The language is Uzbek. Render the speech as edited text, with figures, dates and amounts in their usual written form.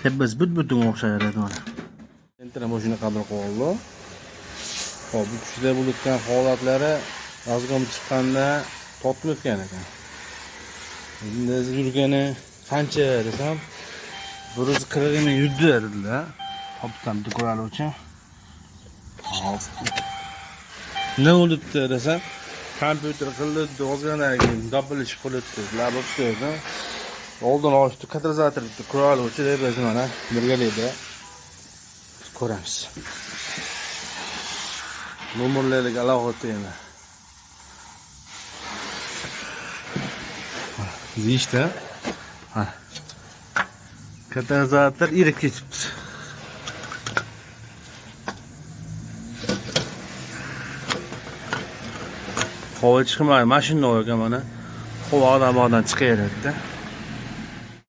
Tepasi but-butunga o'xshayveradi mana. Sentra mashina qabul qildi. Hop, bu kishida bo'layotgan holatlari разгон chiqqanda tortib o'tgan ekan. Endi yurgani qancha desam, 140 ming yurdi dedilar. Hopdan bitta ko'raluvchi. Hop. Nima bo'libdi desam, kompyuter qildi, ozgandan keyin dopilish qilibdi. Ular bo'pti dedim. Oldin ochdi, katalizator bitta ko'raluvchi deb biz mana birgalikda ko'ramiz. Nomerlarga alohida tema. Deyishdi. Ha. Katalizator irib ketibdi. Havo chiqmadi, mashina ekan mana. Havo odam chiqaveradi.